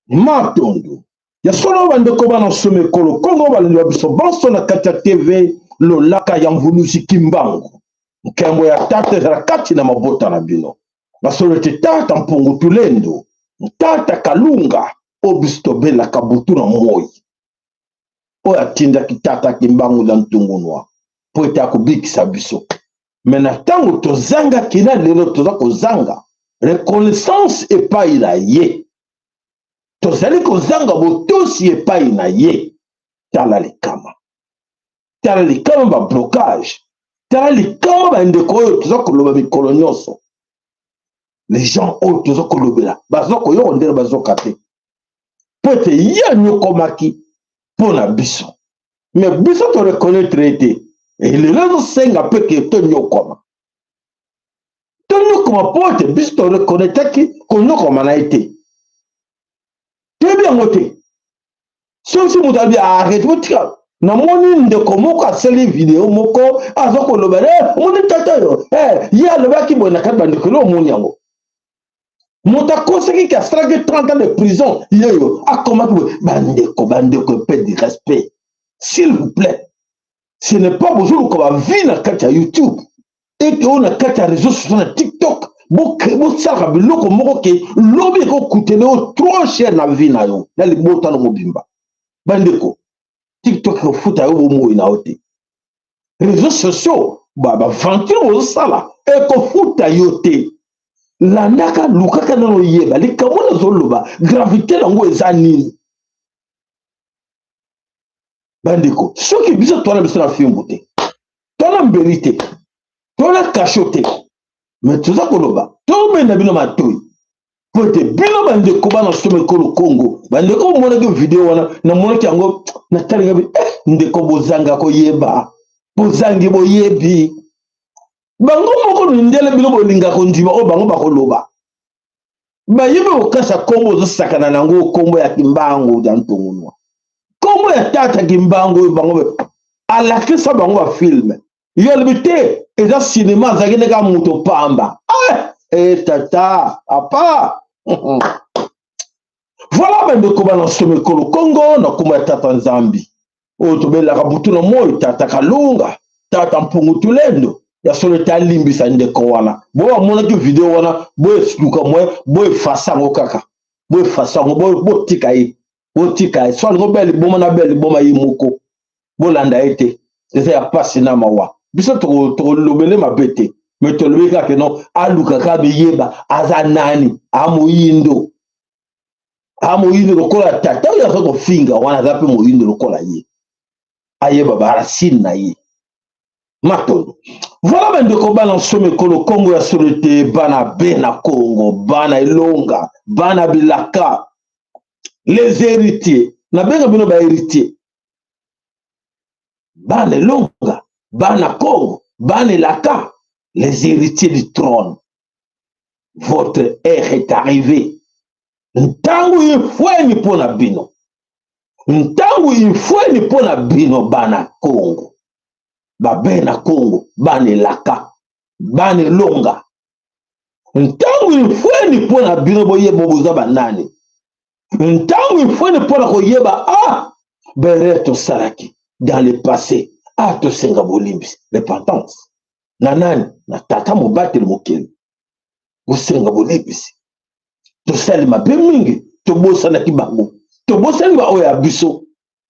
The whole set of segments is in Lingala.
Matondo ya solo bandeko bana nsoma ekolo Kongo, balandi ba biso banso na kati ya TV Lolaka ya Mvuluzi Kimbangu. Nkembo ya tata ezala kati na mabota na bino. Basolo ete tata Mpungu Tulendo, tata Kalunga, oyo biso tobelaka butu na moi, oyo atindaki tata Kimbangu na Ntungunwa mpo ete akobikisa biso. Me na ntango tozangaki na lelo toza kozanga reconnaissance epai na ye, tozali kozanga botosi epai na ye. Tala likama, tala likama ba blocage, tala likama bandeko oyo toza koloba mikolo nyonso. Les gens oyo toza kolobela baza koyoka ndenge bazoka te, mpo ete ye anyokomaki mpo na biso, me biso to reconnaître ye te. Elelo ezosenga mpe ke tonyokoma, tonyokoma mpo ete biso to reconnaîtraki konyokoma na ye te. Toyebi yango te. Soki moto abi arrete, botika. Namoni ndeko moko asali video moko aza koloba, omoni tata oyo, ye alobaki boye na kati bandeko. Elo omoni yango, moto akosaki ke asalaki 30 ans de prison, ye oyo akomaki boye. Bandeko, bandeko, epe du respect s'il vous plaît. Ce n'est pas bozoluka bavie na kati ya YouTube ete oyo na kati ya réseau sociaux na TikTok, bosalaka biloko moko ke lobi ekokutela yo trop cher na vie na yo na libota no mobimba. Bandeko, TikTok ekofuta yo bomoi na yo te, réseaux sociaux baventure bozosala ekofuta yo te. Landaka, lukaka nano oyeba likambo nazoloba, gravité nango eza nini. Bandeko, soki biso towana biso na fimbu te, towana mbeli te, towana kasho te, me toza koloba, tobenda bino matoi po ete bino bandeko bana soma ekolo Kongo. Bandeko, omonaki video wana, namonaki yango, natalinga ndeko, bozanga koyeba, bozangi boyebi. Bango moko mindele, bino bolinga kondima oyo bango bakoloba, bayebi kokasa nkombo ozosakana nango, nkombo ya Kimbangu ya Ntongunwa, nkombo ya tata Kimbangu oyo bango alakisa bango bafilme. Yo alobi te eza sinema, azalaki ndenge moto pamba. Ah, tata apa. Voilà bandeko bana nsoma ekolo Kongo, na nkombo ya tata Nzambi oyo tobelaka butu na moi, tata Kalunga, tata Mpungu Tulendo, ya solo ete alimbisa ndeko wana. Bo amonaki video wana, boeluka mwe boefase yango kaka, boefase yango, botika ye, botika ye. So alingi obela liboma, na bela liboma ye moko, bolanda ye te. Eza ya pasi na mawa. Biso tokolobele mabe te, me tolobi kaka no aluka kaka biyeba aza nani. Amoyindo, amoyindo lokola tata oyo aza kofinga wana, aza mpe moyindo lokola ye, ayeba baracine na ye. Matondo. Voilà bandeko bana nsoma ekolo Kongo, ya solo ete bana bena Kongo, bana elonga, bana bilaka, les héritiers, nabenga bino bahéritier, bana elonga, bana Kongo, bana elaka, les héritiers du trône, votre heure est arrivée. Ntango ifweni mpo na bino, ntango ifweni mpo na bino bana Kongo, babena Kongo, bana elaka, bana elonga. Ntango ifweni mpo na bino boyeba boza banani. Ntango ifweni mpo na koyeba bere tosalaki dans le passé, tosenga bolimbisi, repentance na nani? Na tata mobateli mokeli. Kosenga bolimbisi, tosali mabe mingi, tobosanaki bango, tobosani baoyo ya biso,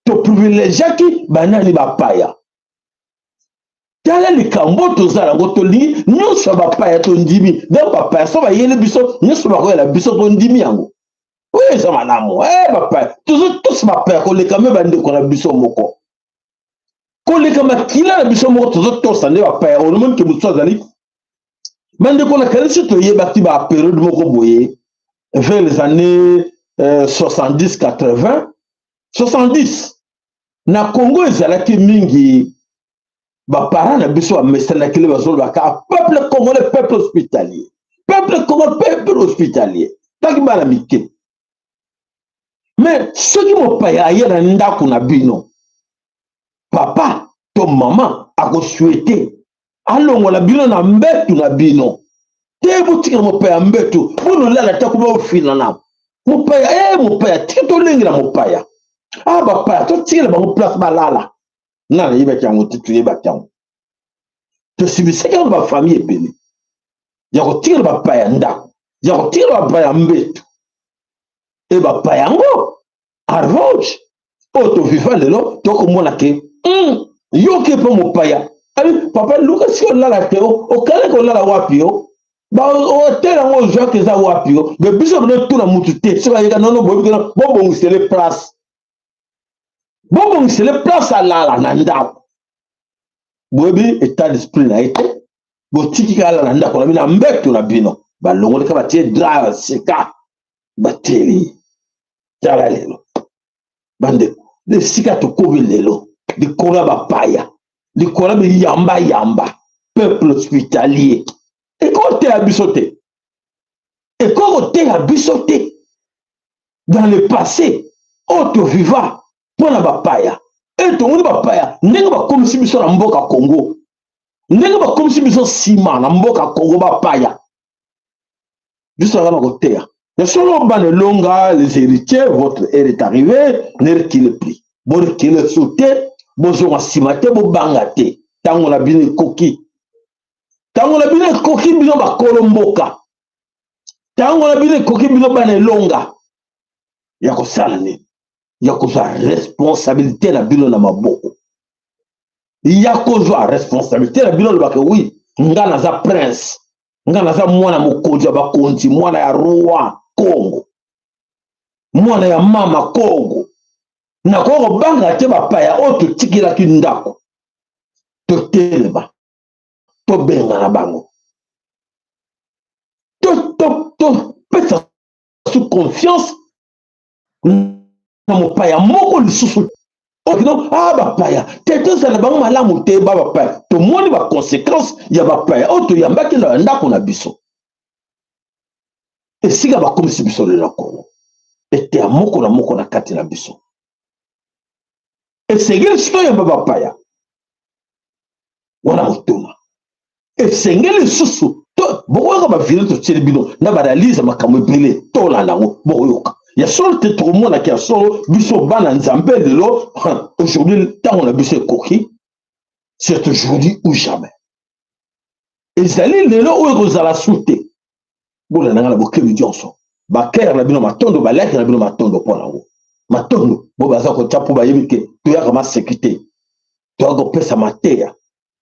toprivilegiaki banani? Bapaya. Tala likambo toza yango, tolingi nyonso ya bapaya, tondimi. Donc bapaya so bayeli biso nyonso, bakoyela biso, tondimi yango, oyo eza malamu. Bapaya, tozotosa bapaya koleka me bandeko na biso moko, koleka makila na biso moko, tozotosa nde bapaya. Onomoni ke mosusu azali bandeko. Nakanisi toyebaki baperiode moko boye vers les années 70, 80, 70 na Congo, ezalaki mingi baparent na biso bamesanaki le bazolobaka: "Peuple congolais, peuple hospitalier, peuple congolais, peuple hospitalier." Taki bana mike, mais soki mopaya aye na ndako na bino. Papa to mama akosouhaite alongola bino na mbetu na bino te, botikala mopaya mbetu bonolala ta kuba ofinana mopaya e mopaya, tika tolengela mopaya. Ah, bapaya totikela bango place balala. Nga nayebaki yango te, toyebaki yango, tosibisaki yango na bafamille ebele ya kotikela bapaya ndako, ya kotikela bapaya mbetu. E bapaya yango arrange oyo toviva lelo, tokomona ke yoki mpe mopaya abi papa luka sika olala te, okale kolala wapi yo? Hotel yango ozwaki eza wapi yo? Me biso bino tuna mutu te soki ayeka nono, boyebi kena bobongisele place, bobongisele place alala na ndako. Boyebi état d'esprit na ye te, botiki kaka alala na ndako na bino, na mbeto na bino, balongoli ka batie drap ya sika, batieli. Tala lelo bandeko, esika tokomi lelo, likolo ya bapaya, likolo ya biyambayamba, peuple hospitalier ekoteya biso te, ekokoteya biso te. Dans le passé oyo toviva mpo na bapaya, e tomoni bapaya ndenge bakomisi biso na mboka Congo, ndenge bakomisi biso nsima na mboka Congo. Bapaya biso aza na koteya ya solo. Bana elonga, les héritiers, votre heure est arrivée, ne reculez plus, borekile su te, bozonga nsima te, bobanga te. Ntango na bino ekoki, ntango na bino ekoki, bino bakolo mboka, ntango na bino ekoki, bino bana elonga, ya kosala nini? Ya kozwa responsabilité na bino na maboko, ya kozwa responsabilité na bino. Olobaka oui, nga naza prince, nga naza mwana mokonzi ya bakonzi, mwana ya roi Congo, mwana ya mama Congo, nakoki kobanga te bapaya oyo totikelaki ndako. Totelema, tobengana bango, topesa su confiance na mopaya moko lisusu. Ah, bapaya te, tozala bango malamu te. Ba bapaya, tomoni baconséquence ya bapaya oyo toyambaki na ndako na biso, esika bakomisi biso lelo. Kongo eteya moko na moko na kati na biso, esengeli si toyamba bapaya wana motuna esengeli lisusu. Bokoyoka bavideo totieli bino na baanalyse, makambo ebele tolanda yango, bokoyoka ya solo te. Tokomonaki ya solo biso bana Nzambe lelo, aujourd'hui ntango na biso ekoki, c'est aujourd'hui ou jamais. Ezali lelo oyo ekozala su te. Bolanda nga na bokebi nyonso. Bakere na bino matondo, baleke na bino matondo mpo nango, matondo bo baza kotya mpo bayebi ke toyaka maseki te, toyaka kopesa mateya.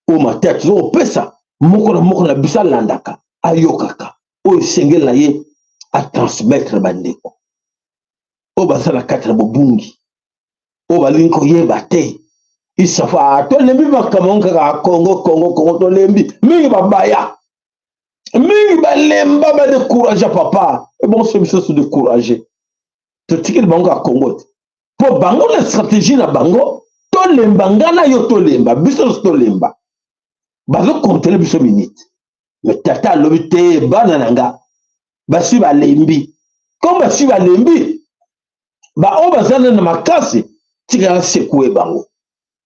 Oyo mateya toza kopesa, moko na moko na biso alandaka, ayokaka oyo esengeli na ye atransmettre bandeko oyo baza na kati na bobungi, oyo balingi koyeba te. Isafa, tolembi makambo yango kaka Kongo, Kongo, Kongo, tolembi mingi, babaya mingi, balemba, badécourage. Papa, ebonso biso so décourage, totikeli bango kaka Kongo te, mpo bango na stratégie na bango tolemba, nga na yo tolemba, biso nyonso tolemba, bazokontele biso minute. Me tata alobi te, bana na nga basi balembi, comme basi balembi, baoyo baza na makasi, tika nasekue bango.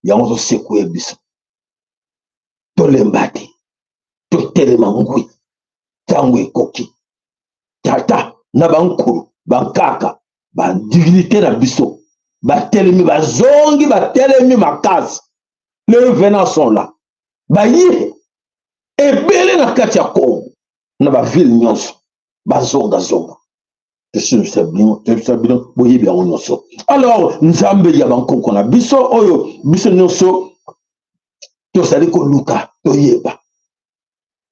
Yango tosekue biso, tolemba te, totelema ngwi. Ntango ekoki, tata na bankulu, bankaka, badignité na biso batelemi, bazongi, batelemi makasi. Les revenants sont là, baye ebele na kati ya Congo, na baville nyonso, bazongazonga. Toyebisa bino, toyebisa bino, boyebi yango nyonso. Alors Nzambe ya bankoko na biso oyo biso nyonso tozali koluka toyeba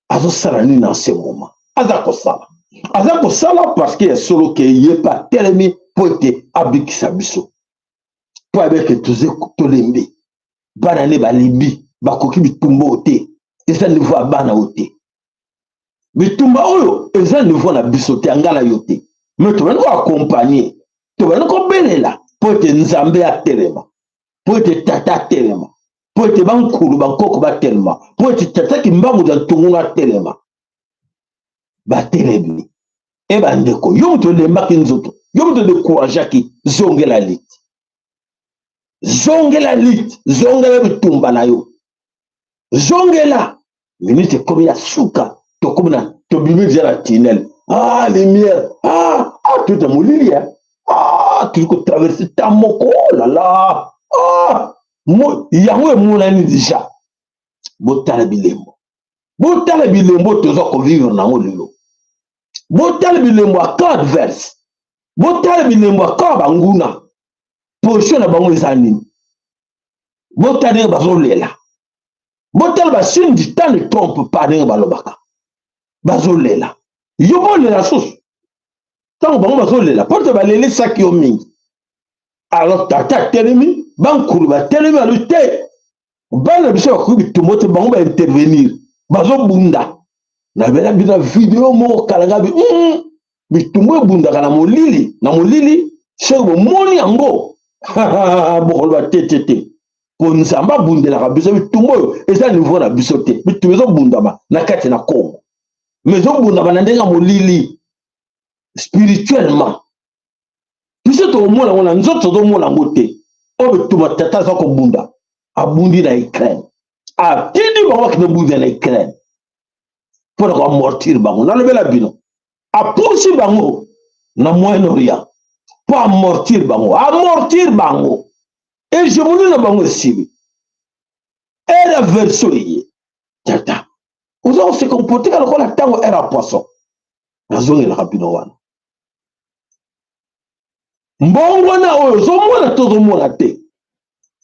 azosala nini na ce moment, aza kosala, aza kosala, parce que ya solo ke ye mpe atelemi mpo ete abikisa biso, mpo ayebeke tolembi, bana ne balembi, bakoki bitumba oyo te. Eza niveau ya bana oyo te, bitumba oyo eza niveau na biso te, anga na yo te. Me tobandi koaccompagner, tobandi kobelela mpo ete Nzambe atelema, mpo ete tata atelema, mpo ete bankulu bankoko batelema, mpo ete tata Kimbangu ya ntungunu atelema. Batelemi. E bandeko, yo moto olembaki nzoto, yo moto odécourageaki, zongela liti. Zongela lutte, zongela bitumba na yo, zongela. Minute ekomi ya suka, tokomi na tobimi deja na tunnel. Ah, lumière, ah, ah, tout ya molili ya ah, tozi kotraverse ta moko, oh lala, ah, yango emonani deja. Botala bilembo, botala bilembo toza kovivre nango lelo. Botala bilembo ya camp adverse, botala bilembo ya camp banguna, position na bango eza nini. Botala ndenge bazolela, botala basigne du temps ne trompe pas, ndenge balobaka bazolela. Yo bolela susu ntango bango bazolela, mpo te balelisaki yo mingi. Alors tata atelemi, bankulu batelemi, alobi te, bana biso bakoki bitumba te, bango baintervenir, bazobunda. Nabela bino video moko kalanga bi bitumba ebundaka na molili, na molili. Soki bomoni yango bokoloba te te te, po Nzambe abundelaka biso. Bitumba oyo eza niveau na biso te. Bitumba ezobundama na kati na Kongo, mais ezobundama na ndenge ya molili, spirituellement. Biso tokomona yango na nzoto, tozomona yango te. Oyo bitumba tata aza kobunda, abundi na Ukraine, atindi bango bakende bunda na Ukraine mpona koamortir bango. Nalobela bino, apusi bango na Moyen-Orient mpo amortir bango, amortir bango, hégémonie na bango esili. Ère ya Verseau eye, tata oza kose comporter kaka lokola ntango ère ya Poisson. Nazongelaka bino wana mbongwana oyo ozomona to ozomona te.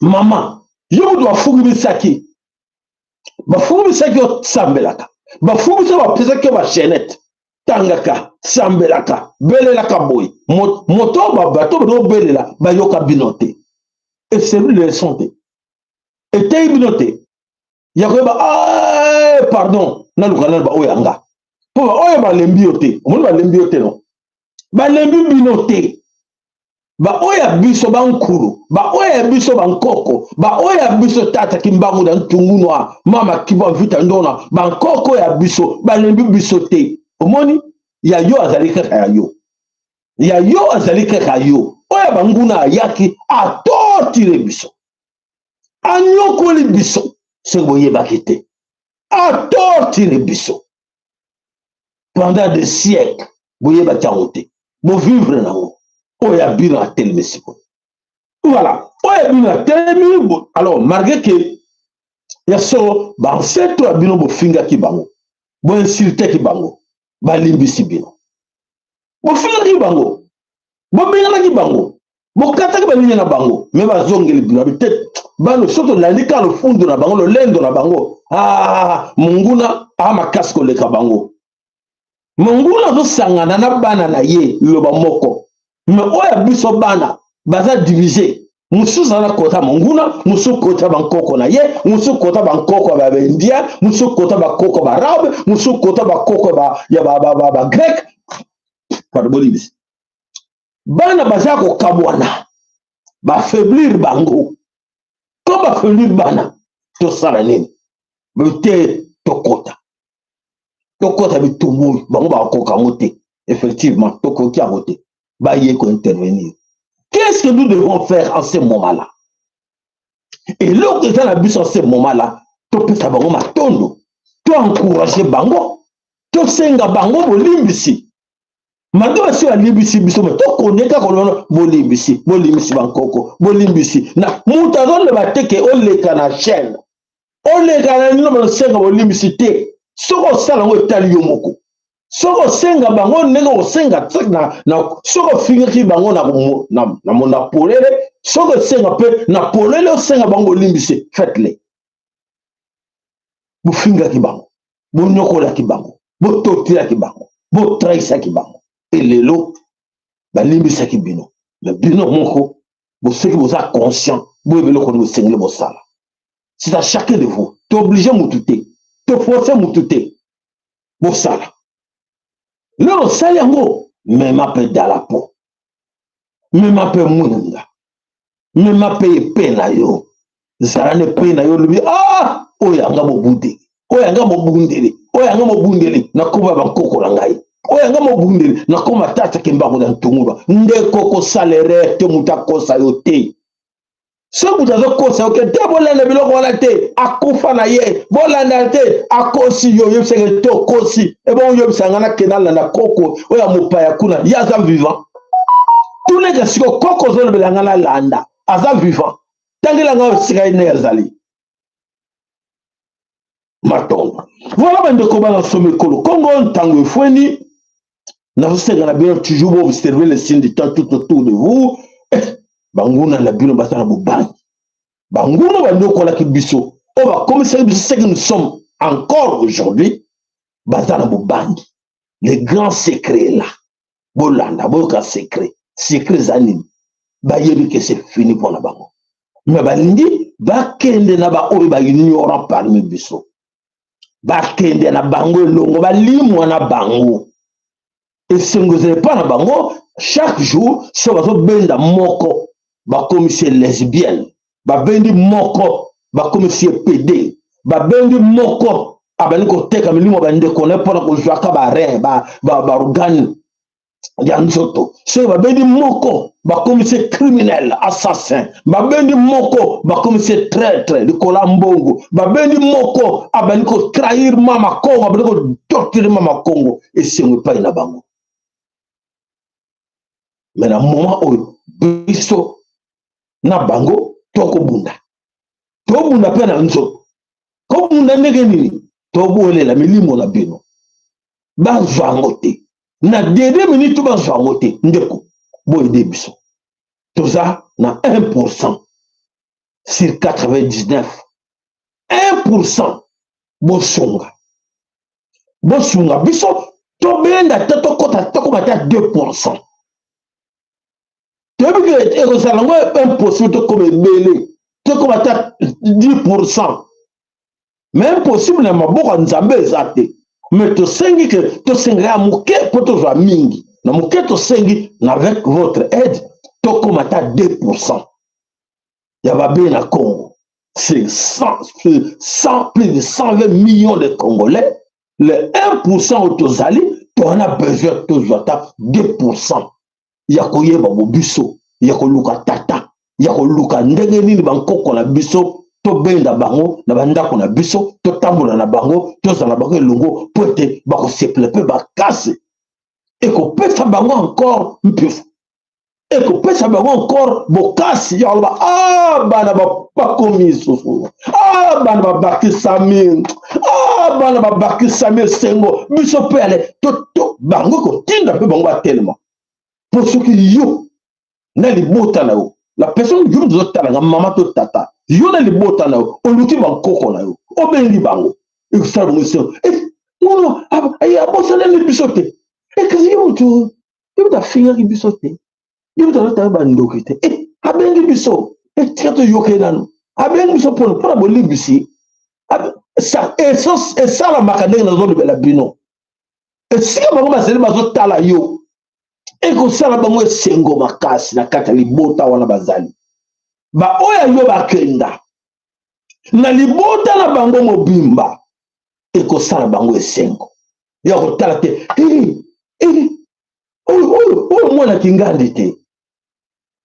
Mama, yo moto bafukimisaki, bafukimisaki yo, sambelaka, bafukimisa, bapesaki yo bachaînette, tangaka, sambelaka, belelaka boye. Moto bato bino obelela, bayoka bino te. Eservi leçon te, eteyi bino te ya koyeba. Ah, pardon, naluka nanu baoyo yanga, mpo baoyo balembi yo te. Omoni, balembi yo te, no, balembi bino te. Baoyo ya biso bankulu, baoyo ya biso bankoko, baoyo ya biso tata Kimbangu na Ntungunwa, mama Kibwa Mvita Ndona, bankoko ya biso balembi biso te. Omoni, ya yo azali kaka ya yo, ya yo azali kaka yo. Oyo banguna ayaki atortire biso, anyokoli biso, soki boyebaki te, atortire biso pendant des siècles, boyebaki yango te, bovivre nango. Oyo ya bino atelemi sikoyo, voilà, oyo ya bino atelemi. Alors malgré que ya solo baancêtre ya bino bofingaki bango, boinsultaki bango, balimbisi bino. Bofingaki bango, bobenganaki bango, bokataki balingi na bango, me bazongeli bino te. Bano soki tolandi kaka lofundu na bango, lolendo na bango, ah, monguna a makasi koleka bango. Monguna azosangana na bana na ye, liloba moko. Me oyo ya biso bana baza divise, mosusu aza na kota monguna, mosusu kota bankoko na ye, mosusu kota bankoko ya baindien, mosusu kota bakoko ya baarabe, mosusu kota bakoko ya bagrec. Pardon, bolimbisi. Bana baza kokabwana, bafaiblir bango. Ko bafaiblir bana, tosala nini te? Tokota, tokota bitumbu oyo bango bakoka yango te. Effectivement, tokoki yango te, baye kointervenir. Qu'est-ce que nous devons faire en ce moment-là? Eloko eza na biso en ce moment-là, topesa bango matondo, toencourage bango, tosenga bango bolimbisi. Malgré basi balimbisi biso, me tokonde kaka koloba bolimbisi, bolimbisi bankoko, bolimbisi. Na moto azoloba te ke oleka na chaîne, oleka na nino, balosenga bolimbisi te. Soki osala yango, etali yo moko. Soki osenga bango ndenge osenga na, soki ofingaki bango na polele, soki osenga mpe na polele, osenga bango bolimbisi, faites-le. Bofingaki bango, bonyokolaki bango, bototilaki bango, botrahisaki bango, elelo balimbisaki bino. Me bino moko, soki boza conscient, boyeba eloko nini bosengeli bosala. C'est à chacun de vous. Tooblige mutu te, toforce mutu te. Bosala lelo, osali yango, mema mpe dalapo, mema mpe mwinda, mema mpe epe na yo, zala na epe na yo. Olobi: ah, oyo yanga mobundeli, oyo yanga mobundeli, oyo yanga mobundeli na kombo ya bankoko na ngai, oyo yanga mobundeli na kombo ya tata Kimbangu na Ntungulwa. Ndeko, kosala erreur te, moto akosa yo te. Soki moto azokosa yo ke te, bolanda biloko wana te, akufa na ye, bolanda te, akosi yo, oyebisaka te okosi. Ebongo oyebisa ngai nakende alanda koko oyo ya mopaya kuna, ye aza vivant? Tuneka siko koko ozolobela ngai nalanda, aza vivant? Tangela ngai esika ye nde azali. Matondo. Voilà, bandeko bana somi ekolo Kongo, ntango efweni. Nazosenga na bino toujours boobserve le signe du temps tout autour de vous. Banguna na bino baza na bobangi, banguna banyokolaki biso, oyo bakomisaki biso ce que nous sommes encore aujourd'hui, baza na bobangi. Le grand secret là, bolanda, boyoka secret. Secret eza nini? Bayebi ke c'est fini mpona bango, me balingi bakende na baoyo baignorant parmi biso, bakende na bango elongo, balimwa na bango. Esengo ezala epa na bango. Chaque jour so bazobenda moko, bakomisi ye lesbienne, babendi moko, bakomisi ye pd, babendi moko, abandi koteka milimo bandeko na ye mpona kozwaka barein, baorgane ya nzoto. Soki babendi moko, bakomisi ye criminel assassin, babendi moko, bakomisi ye traître likolo ya mbongo, babendi moko, abandi kotrahir mama Kongo, abandi kotorturer mama Kongo. Esengo epai na bango. Me na moment oyo biso na bango tokobunda, tobunda mpe na nzoto. Kobunda ndenge nini? Tobolela milimo na bino, bazwa yango te na dernier minute, bazwa yango te. Ndeko, boyede biso, toza na 1% sur 99, 1%. Bosunga, bosunga biso, tobenda te, tokɔta, tokóma ata 2%. Toyebi ke ekozala yango impossible tokóma ebele, tokóma ata 10%, mais impossible na maboko ya Nzambe eza te. Mais tosengi ke tosengaka ya moke mpo tozwa mingi na moke. Tosengi na avec votre aide, tokóma ata 2% ya babe na Congo. C'est 100, 100, plus de 120 millions de Congolais. Le 1% oyo tozali, toza besoin tozwa ata 2% ya koyeba bobiso, ya koluka tata, ya koluka ndenge nini bankoko na biso, tobenda bango na bandako na biso, totambola na bango, tozala na bango elongo, mpo ete bakosepela mpe bakasi. Ekopesa bango encore mpifo, ekopesa bango encore bokasi ya koloba: "A bana bakomi lisusu, a bana babakisami, a bana babakisami." Esengo biso mpe ale to bango ekotinda mpe bango batelema. Mpo soki yo na libota na yo, la personne yo moto ozotalanga, mama to tata, yo na libota na yo oluki bankoko na yo, obengi bango, ekosala bango esengo. Ngono abosaneli biso te. Ekasi ye moto, ye moto afingaki biso te, ye moto azotala bandoki te, abengi biso, tika toyoke nanu. Abengi biso mpona bolimbisi. Esalamaka ndenge nazolobela bino. Esika bango bazali, bazotala yo, ekosala bango esengo makasi na kati ya libota wana bazali. Baoyo yo bakenda na libota na bango mobimba, ekosala bango esengo ya kotala te: "Oyo mwana Kingandi te,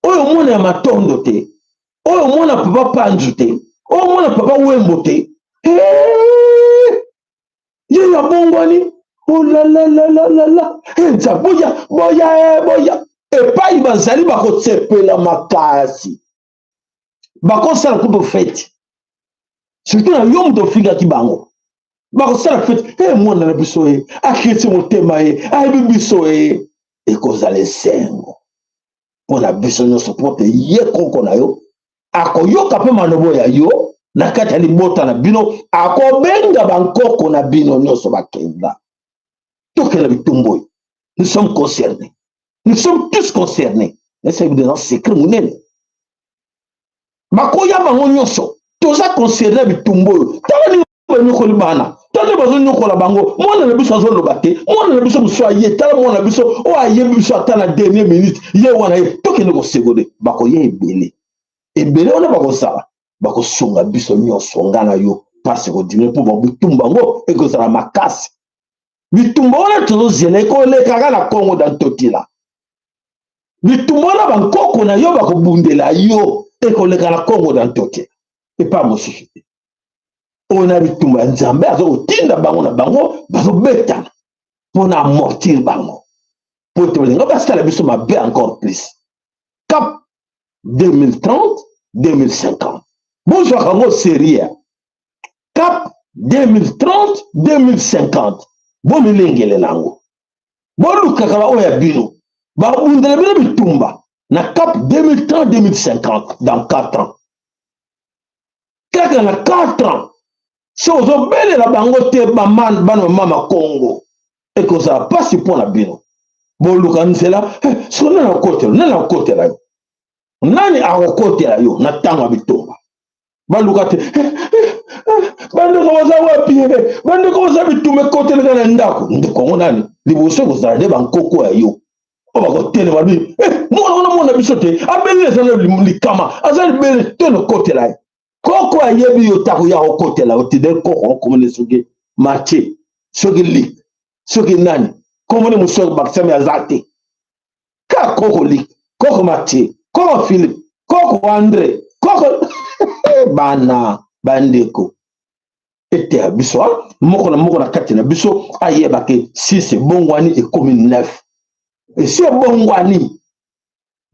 oyo mwana ya Matondo te, oyo mwana papa Panzu te, oyo mwana papa Wembo te, ye ya bongwani, olalalalala, Nzambe, boya, boya, boya." Epai bazali, bakosepela makasi, bakosala kutu feti, surtout na yo moto ofingaki bango. Bakosala feti: "E mwana na biso, ye akiti motema, ye ayebi biso." Ye ekozala esengo mpo na biso nyonso, mpo te ye koko na yo akoyoka mpe malobo ya yo na kati ya libota na bino, akobenga bankoko na bino nyonso bakenda. Tokenda bitumbu oyo, nous sommes concernés, nous sommes tous concernés. Esa eza secret monene, bakoya bango nyonso, toza concerné bitumbu oyo. Tala ndenge banyokoli bana, tala nde bazonyokola bango. Mwana na biso azoloba te, mwana na biso mosusu aye, tala mwana na biso oyo ayebi biso ata na dernière minute, ye wana ye. Tokende kosegode, bakoya ebele ebele wana, bakozala, bakosunga biso nyonso, nga na yo. Mpasi ekodiminuer, mpo bitumba yango ekozala makasi. Bitumba wana tozozela ekolekaka na Kongo da Ntotila. Bitumba wana, bankoko na yo bakobundela yo. Ekoleka na Kongo na ntoke epai mosusu te. Oyo na bitumba ya Nzambe aza kotinda bango na bango bazobetana mpo na amortir bango, mpo ete balinga basala biso mabe encore plus. Cap 2030 2050, bozwaka yango serie. Cap 2030 2050, bomilengele na yango, bolukaka baoyo ya bino babundela bino bitumba na cap 2030 2050, dans 4 ans. Kaka na 4 ans, so ozobelela bango te, bana mama Kongo, ekozala mpasi mpo na bino. Boluka nzela. Siko nani akotela? Nani akotela yo? Nani akokotela yo na ntango ya bitumba? Baluka te. Bandeko baza wapi? Bandeko baza, bitumba ekoteleka na ndako. Ndeko yango nani? Liboso ekozala nde bankoko ya yo oyo bakotelema bi mwana wana, mwana biso te, abeli, eza na likama, aza libele te, nokotela ye. Koko ayebi yo tako ya kokotela yo te. De koko okomona soki Mathieu, soki Lik, soki nani, komoni mosusu bakisami aza te. Ka koko Lik, koko Mathieu, koko Philippe, koko André, koko bana bandeko. Eteya biso, moko na moko na kati na biso ayeba ke 6 ebongwani, ekomi 9. Esi ebongwani.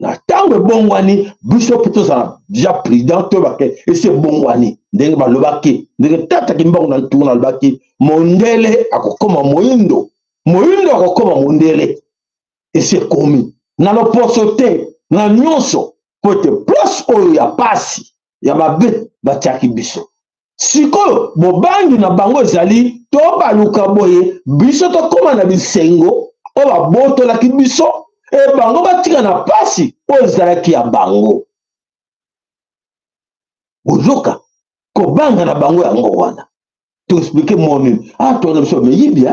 Na ntango ebongwani, biso mpe tozala déjà prudent, toyeba ke esi ebongwani. Ndenge balobaki, ndenge tata Kimbangu na ntungu alobaki, mondele akokoma moyindo, moyindo akokoma mondele. Esi ekomi na loposo te, na nyonso, po ete place oyo ya pasi ya mabe batiaki biso sikoyo, bobangi na bango ezali to baluka boye biso tokóma na bisengo oyo babotolaki biso, e bango batika na pasi oyo ezalaki ya bango. Bozoka kobanga na bango yango wana. Toexpliquer monde nini? Ah, tona biso miyibi,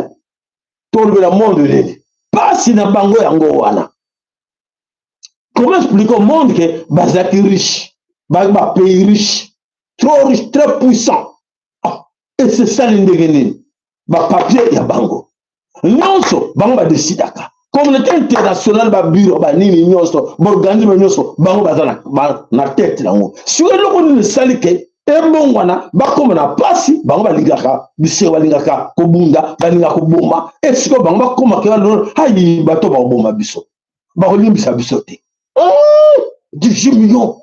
tolobela monde nini? Pasi na bango yango wana. Comment expliquer au monde que bazalaki riche, bapays riche, trop riche, très puissant? Ah, esesali ndenge nini? Bapapier ya bango nyonso, bango badesidaka. Communauté internationale, babureau, banini nyonso, baorganisme nyonso, bango baza na tete yango. Sikoyo eloko nini esali ke ebongwana, bakóma na pasi? Bango balingaka biseko, balingaka kobunda, balingaka koboma. E sikoyo bango bakóma ke ayi bato bakoboma biso, bakolimbisa biso te. 18 millions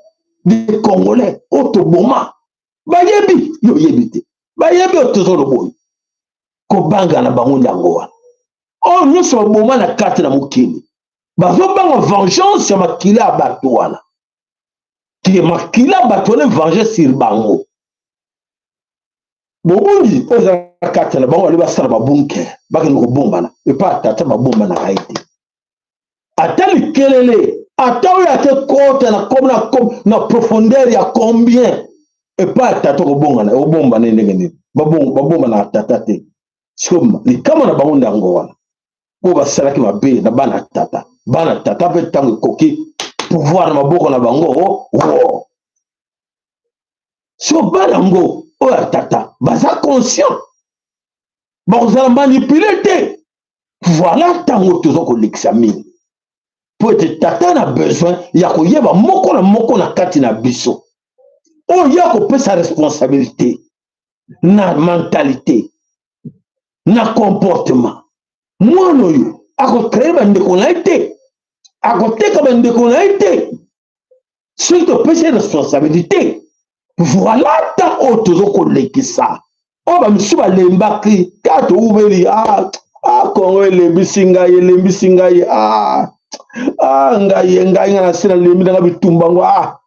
de Congolais oyo toboma, bayebi yo, oyebi te, bayebi oyo tozoloba. Oyo kobanga na bango nde yango wana. Oyo nyonso baboma na kati na mokili, bazobanga vengeance ya makila ya bato wana, ke makila ya bato wana venger sur bango. Bobungi oyo eza na kati na bango, bali basala babunker, bakende kobombana epa tata. Babombanaka ye te, ata likelele, ata oyo ate kota na na profondeur ya combien epai ya tata. Okobongana, obombana ndenge nini? Babombanaka tata te. Siko likama na bango nde yango wana, mpo basalaki mabe na bana tata. Bana tata mpe, ntango ekoki, pouvoir na maboko na bango wo. Siko bana yango oyo ya tata baza conscient, bakozala manipulé te. Voilà ntango toza kolekisa mingi, mpo ete tata na besoin ya koyeba moko na moko na kati na biso oyo ye akopesa responsabilité na mentalité, na comportement. Mwana oyo akocréer bandeko na ye te, akoteka bandeko na ye te soki topesi ye responsabilité. Voilà temps oyo toza kolekisa, oyo bamisusu balembaki kaka, toubeli. Ah, ah, Kongo elembisi ngai, elembisi ngai. Ah, ah, ngai ngai ngai nasi nalembi nanga bitumba ngo. Ah,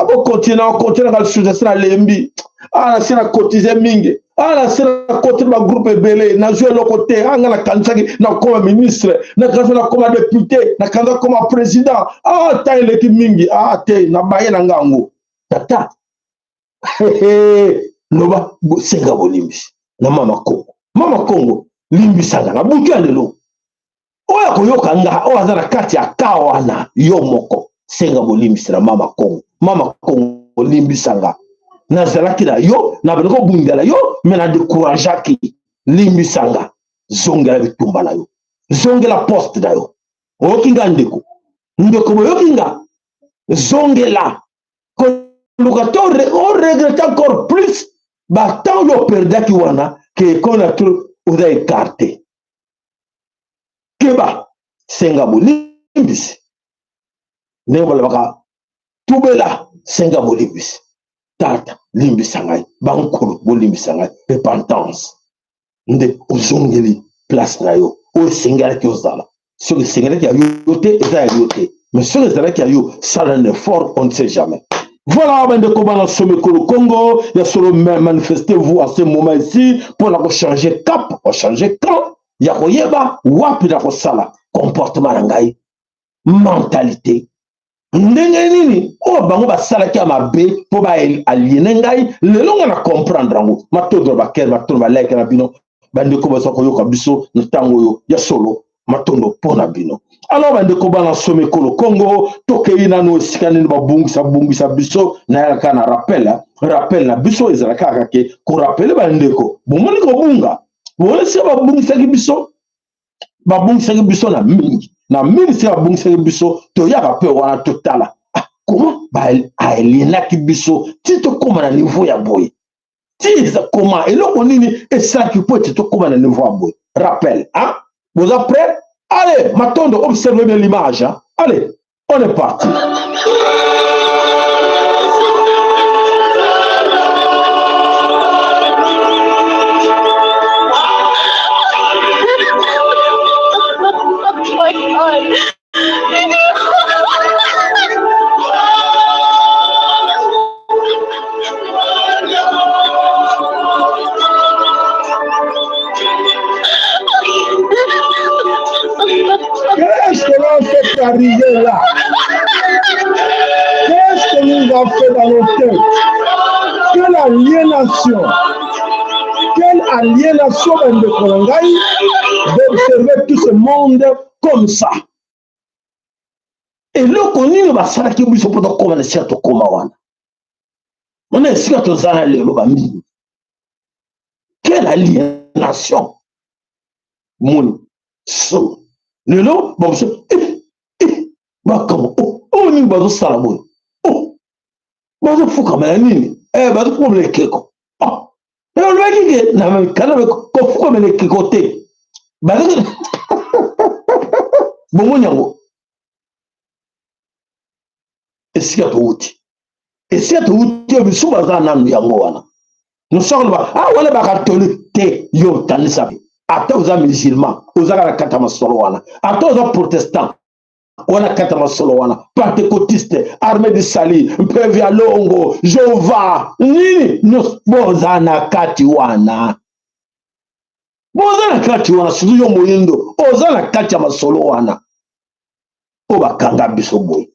bokontinue, nakontinue nanga lisusu, nasi nalembi. Ah, nasi na cotiser mingi. Ah, nasi na koti bagroupe ebele, nazwi eloko te. Ah, ngai nakanisaki nakoma ministre, nakanisa nakoma député, nakanisa nakoma président. Ah, temps eleki mingi. Ah te, nabaye na ngango. Tata loba, senga bolimbisi na mama Kongo. Mama Kongo, limbisanga na butu ya lelo. Oyo akoyoka nga, oyo aza na kati ya ka wana, yo moko senga bolimbisi na mama Kongo. Mama Kongo, limbisanga, nazalaki na yo, nabandi kobundela yo, me na décourageaki. Limbisanga, zongela bitumba na yo, zongela poste na yo. Oyoki nga, ndeko? Ndeko, boyoki nga? Zongela. Koluka to oregrete encore plus batemps oyo operdaki wana ke ekolo na to oza écarte. Keba, senga bolimbisi, ndenge balobaka tubela, senga bolimbisi. Tata, limbisa ngai, bankolo bolimbisa ngai. Repentance nde ozongeli place na yo oyo esengelaki ozala. Soki esengelaki ya yo te, eza ya yo te, mais soki ezalaki ya yo, sala un effort, on ne sait jamais. Voilà, bandeko bana somekolo Congo ya solo, manifestez-vous en ce moment ici mpona kochanger cap, kochanger camp ya koyeba wapi na kosala comportement na ngai, mentalité ndenge nini oyo bango basalaki ya mabe mpo baaliene ngai. Lelo ngai na comprendre yango. Matondo na bakere, matondo balike na bino, bandeko baza koyoka biso na ntango oyo ya solo, matondo mpo na bino. Alors, bandeko bana somi ekolo Congo, tokei nano esika nini babungisa bungisa biso. Nayaka na rappel, rappel na biso ezalaka kaka ke korappeler bandeko. Bomoni kobunga, bomoni esika babungisaki biso, babungisaki biso na mingi na mingi. Esika babungisaki biso, toyaka mpe wana, totala comment baalienaki biso ti tokóma na niveau ya boye, ti koma eloko nini esalaki mpo ete tokóma na niveau ya boye. Rappel, hein? Boza prêt? Allez, matondo, observez bien l'image, hein? Allez, on est parti. Oh my God. Qu'est-ce que l'on fait arriver là? Qu'est-ce que nous avons fait dans nos têtes? Quelle aliénation! Quelle aliénation, bandeko na ngai, d'observer tout ce monde comme ça. Eloko nini basalaki biso mpo tokóma na esika tokóma wana, wana esika toza na lelo bamingi? Quelle aliénation! Moni so lelo bamosu makambo oyo nini bazosala boye? Bazofukama ya nini? Bazofukamela ekeko. Olobaki ke na mikanda kofukamela ekeko te. Bomoni yango esika towuti, esika towuti oyo biso baza nanu yango wana. Nosakoloba ah, wana bakatolike te. Yo kanisa, ata oza musulman, oza kaka kati ya masolo wana. Ata oza protestant, wana kati ya masolo wana. Pentecôtiste, Armée du Salut, Mpeve ya Longo, Jova, nini nyonso, boza na kati wana, boza na kati wana. Surtout yo moyindo, oza na kati ya masolo wana oyo bakanga biso boye,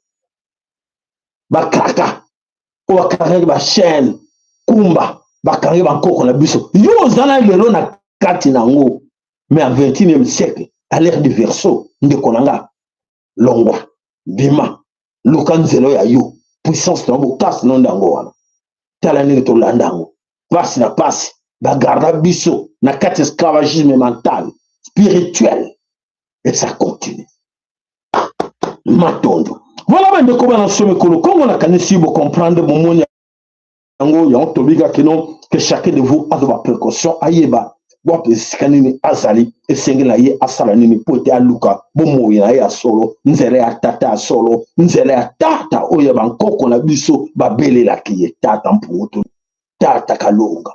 bakaka oyo bakangaki bachaîne kumba, bakangi bankoko na biso. Yo oza na lelo na kati nango, mais en 21e siècle, à l'ère du Verseau, ndeko na nga, longwa, bima, luka nzela ya yo puissance na bokasi no ndango wana. Tala ndenge tolanda yango pasi na pasi, bagarda biso na kati esclavagisme mental, spirituel, et ça continue. Matondo. Voilà, bandeko bana somi ekolo Kongo, nakanisi bocomprendre, bomoni yango. Yango tobika kino que chacun de vous azwa baprécaution, ayeba wapi esika nini azali, esengeli na ye asala nini mpo ete aluka bomoi na ye ya solo, nzela ya tata ya solo, nzela ya tata oyo ya bankoko na biso babelelaki ye, tata Mpungutu, tata Kalunga,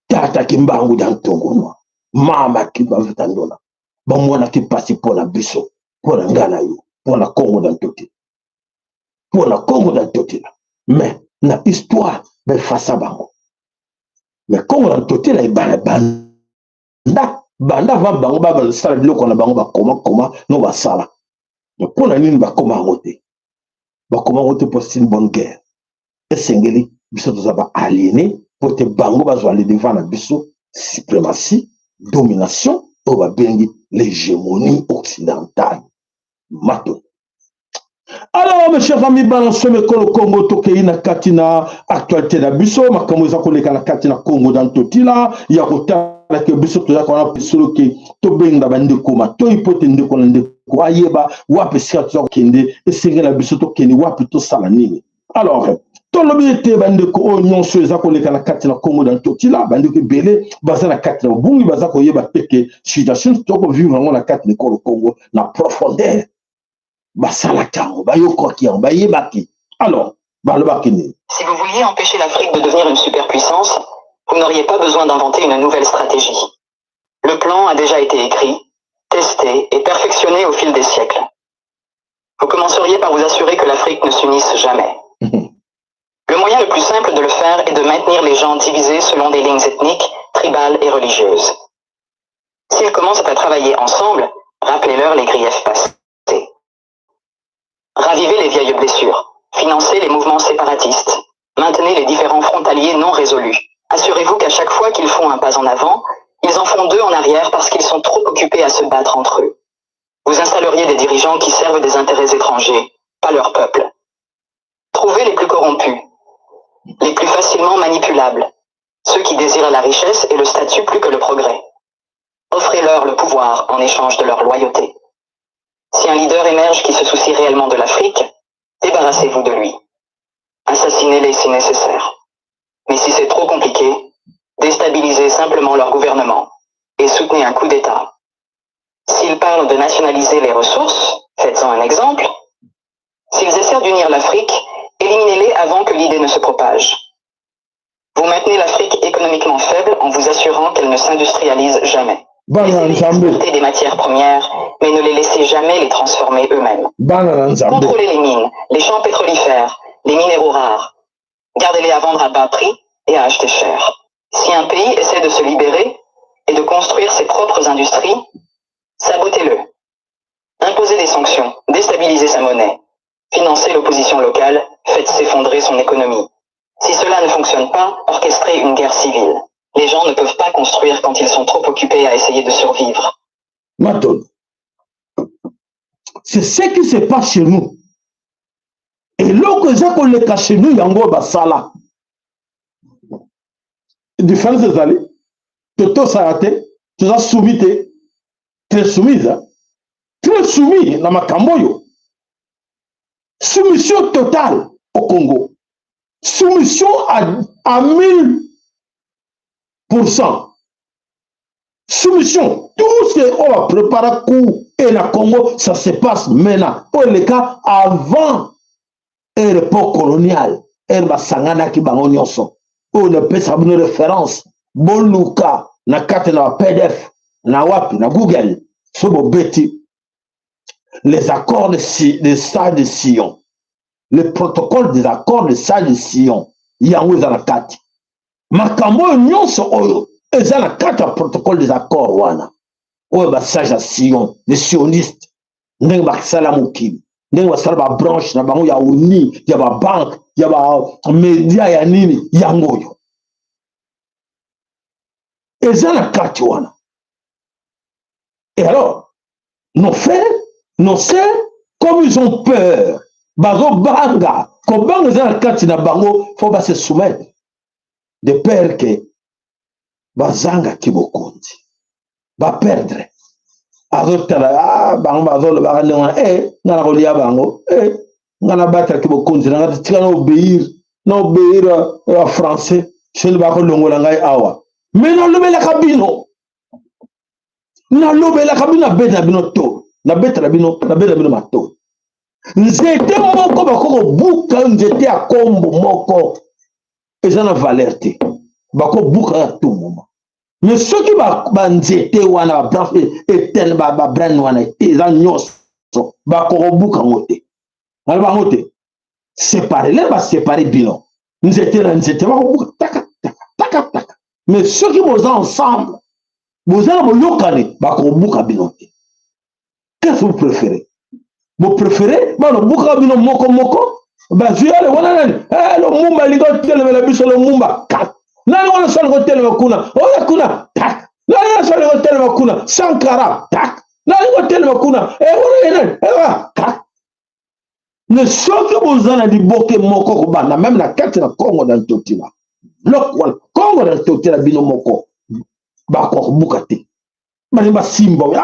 tata Kimbangu ya Ntongonwa, mama Kimbavuta Ndona. Bamonaki mpasi mpo na biso, mpo na ngai na yo, mpo na Kongo na Ntotela, mpo na Kongo na Ntotela. Mais na histoire baefasa bango, mais Kongo na Ntotela ebana banda banda va bango basala biloko na bango, bakoma koma no basala. Mpo na nini bakoma yango te? Bakoma yango te mpo c'est une bonne guerre. Esengeli biso toza baaliéné mpo te bango bazwa le devant na biso, suprématie, domination oyo babengi l'hégémonie occidentale. Mato. Alors, mes chers amis bana ekolo Congo, tokei na kati na actualité na biso, makambo eza koleka na kati na Congo na Ntotila ya kotala ke biso toza kona solo ke tobenga bandeko matoi mpo te ndeko na ndeko ayeba wapi esika toza kokende, esengela biso tokende wapi, tosala nini. Alors, Tolobi ete bandeko oyo nyonso eza koleka na kati na Congo na Ntotila, bandeko ebele baza na kati na bobungi, baza koyeba te ke situation tokovivre yango na kati na ekolo Congo na profondeur. Basalaki yango, bayokaki yango, bayebaki. Alors balobaki nini? Si vous vouliez empêcher l'Afrique de devenir une superpuissance, vous n'auriez pas besoin d'inventer une nouvelle stratégie. Le plan a déjà été écrit, testé et perfectionné au fil des siècles. Vous commenceriez par vous assurer que l'Afrique ne s'unisse jamais. Le moyen le plus simple de le faire est de maintenir les gens divisés selon des lignes ethniques, tribales et religieuses. S'ils commencent à travailler ensemble, rappelez-leur les griefs passés. Ravivez les vieilles blessures, financez les mouvements séparatistes, maintenez les différends frontaliers non résolus. Assurez-vous qu'à chaque fois qu'ils font un pas en avant, ils en font deux en arrière parce qu'ils sont trop occupés à se battre entre eux. Vous installeriez des dirigeants qui servent des intérêts étrangers, pas leur peuple. Trouvez les plus corrompus, les plus facilement manipulables, ceux qui désirent la richesse et le statut plus que le progrès. Offrez-leur le pouvoir en échange de leur loyauté. Si un leader émerge qui se soucie réellement de l'Afrique, débarrassez-vous de lui. Assassinez-les si nécessaire. Mais si c'est trop compliqué, déstabilisez simplement leur gouvernement et soutenez un coup d'État. S'ils parlent de nationaliser les ressources, faites-en un exemple. S'ils essaient d'unir l'Afrique, éliminez-les avant que l'idée ne se propage. Vous maintenez l'Afrique économiquement faible en vous assurant qu'elle ne s'industrialise jamais. Bana Laissez-les Nzambe. exporter des matières premières, mais ne les laissez jamais les transformer eux-mêmes. Bana na Nzambe. Contrôlez les mines, les champs pétrolifères, les minéraux rares. Gardez-les à vendre à bas prix et à acheter cher. Si un pays essaie de se libérer et de construire ses propres industries, sabotez-le. Imposez des sanctions, déstabilisez sa monnaie, financez l'opposition locale, faites s'effondrer son économie. Si cela ne fonctionne pas, orchestrez une guerre civile. Les gens ne peuvent pas construire quand ils sont trop occupés à essayer de survivre. Maintenant, c'est ce qui se passe chez nous. Eloko eza koleka chez nous, yango basala différence ezali totosala te, toza soumis te, très soumise, hein? Très soumis na makambo oyo, soumission totale au Congo, soumission à 1000%, soumission. Tout ce qu'on va préparer coup et na Congo, ça se passe maintenant. Oyo eleka avant ère époque coloniale, ère basanganaki bango nyonso. Oyo napesaka bino référence, boluka na kati na ba PDF na wapi, na Google, so bobeti les accords de Sages de Sion, le protocole des accords de Sages de Sion, yango eza na kati. Makambo oyo nyonso oyo eza na kati ya protocole des accords wana oyo basages ya Sion, les sionistes, ndenge basala mokili, ndenge basala babranche na bango ya ONU, ya babanque, ya bamédia, ya nini, yango oyo eza na kati wana. Et alors nos frères, nos sœurs, comme ils ont peur, bazobanga, kobanga eza na kati na bango, faut base soumettre de peur ke bazangaki bokonzi, baperdre. Azotala, ah, bango bazolobaka ndenge wana, e nga na kolia bango, e nga nabatalaki bokonzi na nga, tika na obéir, na obéir ya français, soki bakolongola ngai awa. Me nalobelaka bino, nalobelaka bino, nabetela bino to nabetela bino, nabetela bino mato. Nzete moko bakoki kobuka, nzete ya kombo moko eza na valeur te, bakobuka ya tout moment. Mais soki banzete wana, babranche etene, babrane wana eza nyonso, bakokobuka yango te. Baloba yango te, séparé lere, baséparé bino nzete na nzete, bakobuka taka taka taka taka. Mais soki boza ensemble, boza na boyokani, bakobuka bino te. Qu'est-ce que vous préférez? Bopréféré balobukaka bino moko moko, bazwi ale wana nani, eh, Lumumba alingi otelemela biso, Lumumba tak, nani wana so alingi otelema kuna, oya kuna tak, nani wana so alingi otelema kuna, Sankara tak, nani alingi otelema kuna, eh, wana ye nani, eh, tak. Mais soki boza na liboke moko, kobanda même na kati na Kongo na Ntotila, bloc wana Kongo na Ntotila, bino moko bakobuka te. Balingi basimba ye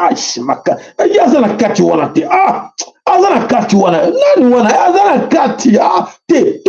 aza na kati wana te, ah, aza na kati wana, nani wana aza na kati, ah, te.